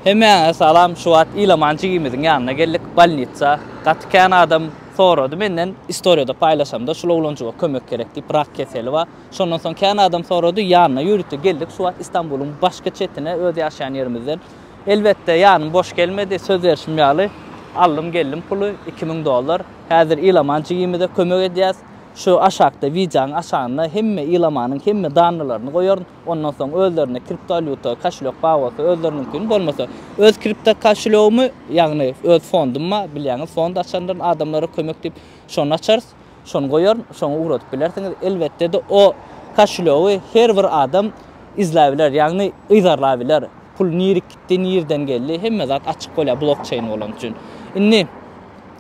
Hemmäňize salam şu wagt Ilaman jigimiziň ýanyna geldik bolnitsa gaty kän adam sorady menden istoriýada paýlaşamda şul oglanjyga kömek gerek diýip rak keseli bar şondan soň kän adam sorady ýanyna ýörite geldik şu wagt Istanbulyň başga çetine öz ýaşaýan ýerimizden elbetde ýanym boş gelmedi söz berşim ýaly aldym geldim puly 2000 dollar häzir Ilaman jigimize kömek edýäs şu aşakda wideonyň aşagynda hemme Ilamanyň hemme dannylaryny goýaryn Ondan soň özlerinde kriptowalýuta koşelýok bar bolsa özleriniňkini, bolmasa öz kripto koşelýogymy, ýagny öz fondum bar, bilýäňiz fond açandyryn adamlara kömek diýip, şony açarys, şony goýaryn, şoňa ugradyp bilersiňiz. Elbetde-de o koşelýogy her bir adam izläp biler, ýagny yzarlap biler. Pul nirik gitdi, nirden geldi, hemme zat açyk bolýar blokçeýn bolany üçin. Indi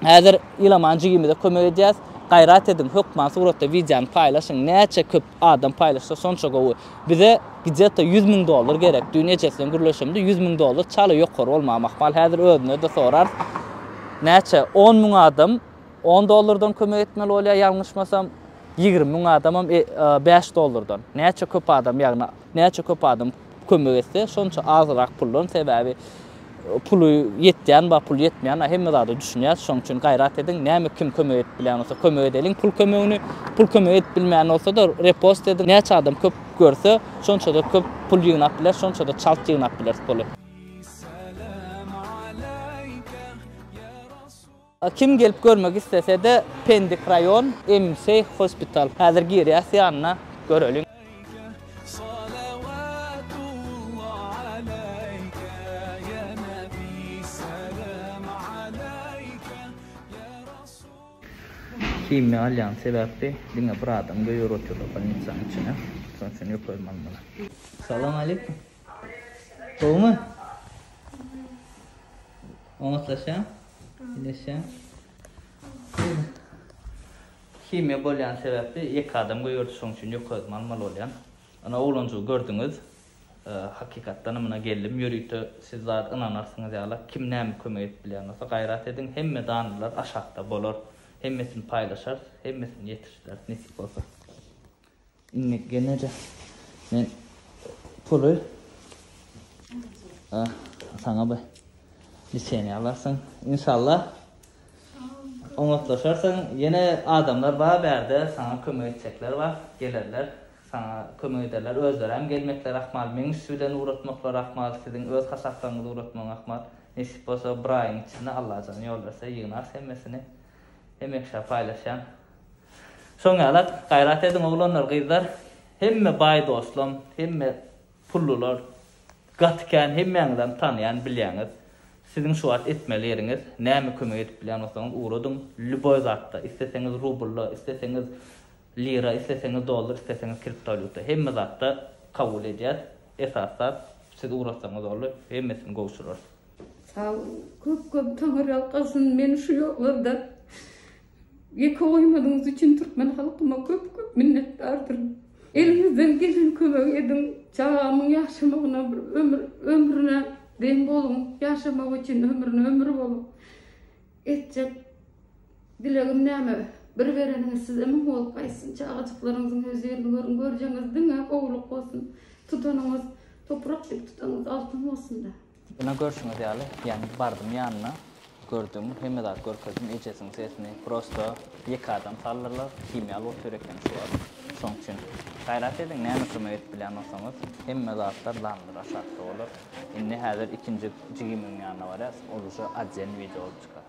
häzir Ilaman jigimize kömek edýäs. Gaýrat ediň, hökman suratda wideony paýlaşyň. Näçe köp Adam paýlaşsa şonça gowy. Bize gideta 100 müň dollar gerek. Düýn ejesi bilen gürleşemde 100 müň dollar çala ýokary bolmagam ahmal. Häzir özüne-de sorarys. Näçe? 10 müň adam 10 dollardan kömek etmeli bolýar ýalňyşmasam. 20 müň adamam 5 dollardan. Näçe köp adam ýagny näçe köp adam kömek etse şonça azrak puldan sebäbi puly ýetýän bar, pul ýetmeýän bar, hemme zada düşünýäs. Şonuň üçin gaýrat ediň, näme kim kömek edip bilýän bolsa kömek edeliň pul kömegini. Pul kömek edip bilmeýän bolsa-da repost ediň. Näçe adam köp görse, şonça-da köp pul ýygnap biler, şonça-da çalt ýygnap bileris puly. Kim gelip görmek islese-de Pendik raýon, Emsey Hospital. Häzir girýäs ýanyna, göreliň. Himiýa alýan sebäpli diňe bir adam goýberip otyrlar bolnitsanyň içine. Şonuň üçin ýok özüm almaly. Salam aleýkum. Gowumy? Oňatlaşýaň? Ileşýäň? Himiýa bolýan sebäpli ýeke adam goýberdi şoň üçin ýok özüm almaly bolýan. Ana oglanjygy gördüňiz. Hakykatdanam muna geldim ýörite siz zat ynanarsyňyz ýala kim näme kömek edip bilýän bolsa gaýrat ediň hemme danlylar aşakda bolar hemmesini paýlaşarys hemmesini ýetişdireris nesip bolsa. Indi gelneje men puly saňa bir liçeniýa alarsyň. Inşallah oňatlaşarsyň. Ýene adamlar bar bärde saňa kömek etjekler bar. Gelerler. Saňa kömek ederler. Özleri hem gelmekleri ahmal. Meň üsti bilen ugratmaklary ahmal. Siziň öz hasaplaryňyzy ugratmagyň ahmal. Nesip bolsa bir aýyň içinde Allajan ýol berse ýygnarys hemmesini. Hemme kişä paýlaşýan. Şoň ýalak gaýrat ediň oglanlar gyzlar hemme baý dostlam hemme pullular gaty kän hemmäňizem tanaýan bilýäňiz siziň şu wagt etmeli ýeriňiz näme kömek edip bilýän bolsaňyz ugradyň lýuboý zatda isleseňiz rubulda isleseňiz lira isleseňiz dollar isleseňiz kriptowalýuta hemme zatda kabul edýäs esasy zat siz ugratsaňyz boldy hemmesini gowşurarys. Sag boluň köp köp taňyrýalkasyn meni şu ýollarda Ýeke goýmadyňyz üçin türkmen halkyma köp köp minnetdardyryn. Eliňizden gelen kömegi ediň. Çagamyň ýaşamagyna bir ömür ömrüne deň boluň. Ýaşamagy üçin ömrüne ömür boluň. Etjek dilegim näme? Bir bereniňiz size müň bolup gaýtsyn. Çagajyklaryňyzyň hözirini görüň. Görjegiňiz diňe gowulyk bolsun. Tutanyňyz toprak dek tutanyňyz altyn bolsun-da. Ine görşüňiz ýaly ýaňy bardym ýanyna gördüm hemme zat görkezdim ejesiniň sesini prosto ýeke adam saldyrlar himiýa alyp otyr eken şu wagt şoň üçin gaýrat ediň näme kömek edip bilýän bolsaňyz hemme zatlar landyr aşakda bolar indi häzir ikinji jigimiň ýanyna barýas ol uje oddelny wideo bolup çykar.